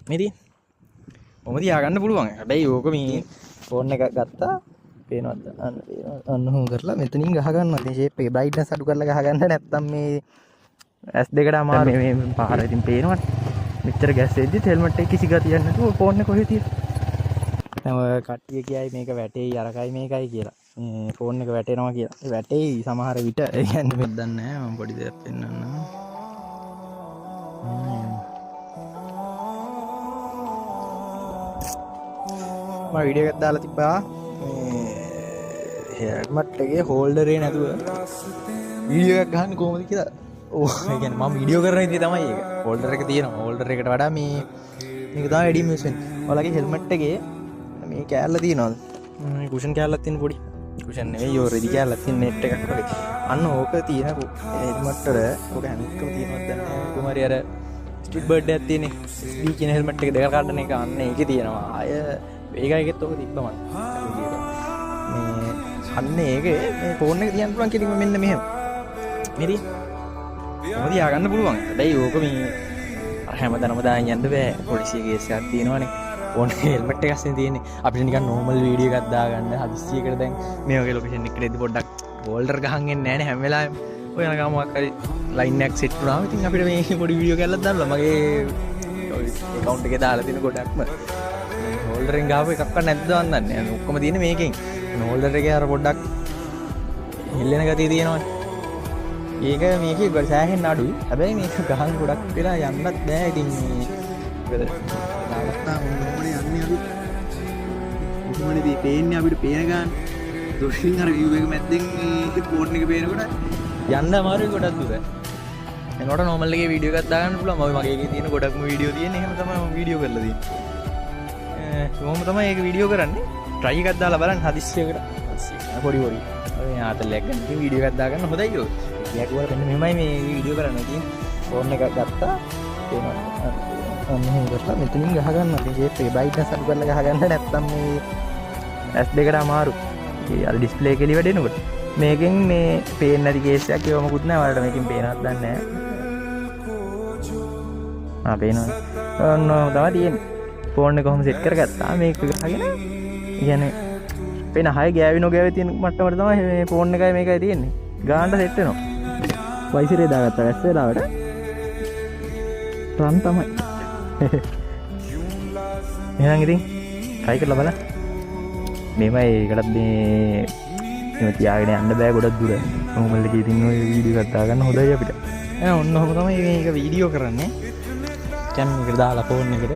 මේ තියෙන්නේ. ඔහොම තියාගන්න පුළුවන්. හැබැයි ඕක මේ ෆෝන් එක ගත්තා පේනවද? අන්න පේනවා. අන්න ඔහොම කරලා මෙතනින් ගහ ගන්නවා. ඉතින් ෂේප් එකේ බ්‍රයිට්නස් අඩු කරලා ගහ ගන්න නැත්තම් මේ ඇස් දෙකට අමාරු. මේ මේ පාර ඉතින් පේනවනේ. මෙච්චර ගැස් එද්දිත් හෙල්මට් එක කිසි ගතියක් නැතුව ෆෝන් එක කොහෙ තියෙන්නේ? දැන් ඔය කට්ටිය කියයි මේක වැටෙයි අරකයි මේකයි කියලා. මේ ෆෝන් එක වැටෙනවා කියලා. ඒ වැටෙයි සමහර විට. ඒ කියන්නේ මම දන්නේ නැහැ. මම පොඩි දෙයක් පෙන්නන්නම්. මම වීඩියෝ එකක් දාලා තිබ්බා. මේ හෙල්මට් එකේ හෝල්ඩරේ නැතුව වීඩියෝ එකක් ගහන්නේ කොහොමද කියලා. ඔව්, ඒ කියන්නේ මම වීඩියෝ කරන විදිය තමයි ඒක. හෝල්ඩර් එක තියෙනවා. හෝල්ඩර් එකට වඩා මේ මේක තමයි වැඩිම යූස් වෙන්නේ. ඔයාලගේ හෙල්මට් එකේ මේ කෑල්ල තියෙනවද? මේ කුෂන් කෑල්ලක් තියෙන පොඩි. කුෂන් නෙවෙයි, ඔය රෙදි කෑල්ලක් තියෙන නෙට් එකක් වගේ. අන්න ඕක තියෙන හෙල්මට් වල ඕක හැම එකම තියෙනවද දන්නේ නැහැ. කොහොම හරි අර ස්ට්‍රීට් බර්ඩ් එකක් තියෙන්නේ. SB කියන හෙල්මට් එක දෙක කඩන එක අන්න ඒකේ තියෙනවා. ආය වේගා එකෙත් ඔක තිබ්බ මං. මේ අන්න ඒකේ මේ ෆෝන් එක තියන්න පුළුවන් කෙලින්ම මෙන්න මෙහෙම. මේ තියෙන්නේ. ඔහොම තියාගන්න පුළුවන්. හැබැයි ඕක මේ අර හැමතැනම දාන් යන්න බෑ. පොලිසිය කේස් එකක් තියෙනවනේ. ෆෝන් එකේ හෙල්මට් එකක් අස්සෙන් තියෙන්නේ. අපිට නිකන් නෝමල් වීඩියෝ එකක් දාගන්න හදිස්සියකට දැන් මේ වගේ ලොකේෂන් එකකට එද්දි පොඩ්ඩක් හෝල්ඩර් ගහන් එන්නේ නෑනේ හැම වෙලාවෙම. ඔය යනකම් මොකක් හරි ලයින් එකක් සෙට් වුණාම ඉතින් අපිට මේ පොඩි වීඩියෝ කැල්ලක් දාන්න පුළුවන්. මගේ ඔය ඇකවුන්ට් එකේ දාලා තියෙන ගොඩක්ම හෝල්ඩර් එකෙන් ගහපු එකක්වත් නැද්ද මන් දන්නේ නෑ. ඔක්කොම තියෙන්නේ මේකෙන්. හෝල්ඩර් එකේ අර පොඩ්ඩක් හෙල්ලෙන ගතිය තියෙනවනේ. ඒක මේකේ ගොඩ සෑහෙන්න අඩුයි. හැබැයි මේක ගහන් ගොඩක් වෙලා යන්නත් බෑ. ඉතින් මේ මොකද අවස්ථා මොනෝනේ යන්නේ අපි. කොහොමද මේ පේන්නේ අපිට පේන ගාන. දුරින් අර විව් එක මැද්දෙන් මේ ෆෝන් එක පේනකොට යන්න අමාරුයි ගොඩක් දුර. එනකොට නෝමල් එකේ වීඩියෝ එකක් දාගන්න පුළුවන්. මම මගේ එකේ තියෙන ගොඩක්ම වීඩියෝ තියෙන්නේ එහෙම තමයි මම වීඩියෝ කරලා තියෙන්නේ. කොහොම තමයි ඒක වීඩියෝ කරන්නේ? ට්‍රයි එකක් දාලා බලන්න හදිස්සියකට. හදිස්සියකට පොඩි පොඩි. ඔය ආතල් එකක් ගන්න ඉතින් වීඩියෝ එකක් දාගන්න හොඳයි ඔය. කියාකුවර මෙන්න මෙහෙමයි මේ වීඩියෝ කරන්නේ. ඉතින් ෆෝන් එකක් ගත්තා. පේනවා. අන්න එහෙම කරලා මෙතනින් ගහ ගන්නවා. ඉතින් ෂේප් එකේ බ්‍රයිට්නස් අඩු කරලා ගහ ගන්න නැත්තම් මේ ඇස් දෙකට අමාරු. ඒ අර ඩිස්ප්ලේ එක එලි වැඩෙනකොට. මේකෙන් මේ පේන්නේ නැති කේස් එකක් ඒව මොකුත් නෑ. ඔයාලට මේකෙන් පේනවද දන්නේ නෑ. ආ පේනවනේ. ඔන්න ඔහොම තමයි තියෙන්නේ. ෆෝන් එක කොහොම සෙට් කරගත්තා. මේක ගහගෙන ඒ කියන්නේ පේන හය ගෑවි නොගෑවි තියෙන මට්ටමට තමයි මේ ෆෝන් එකයි මේකයි තියෙන්නේ. ගානට සෙට් වෙනවා. වයිසරේ දාගත්තා වැස්ස වෙලාවට. රන් තමයි. එහෙනම් ඉතින් try කරලා බලන්න. මෙහෙමයි ඒකටත් මේ එහෙම තියාගෙන යන්න බෑ ගොඩක් දුර. නෝමල් එකේ ඉතින් ඔය වීඩියෝ එකක් දාගන්න හොඳයි අපිට. එහෙනම් ඔන්න ඔහොම තමයි මේක වීඩියෝ කරන්නේ. කියන්නේ මේකට දාලා ෆෝන් එකට.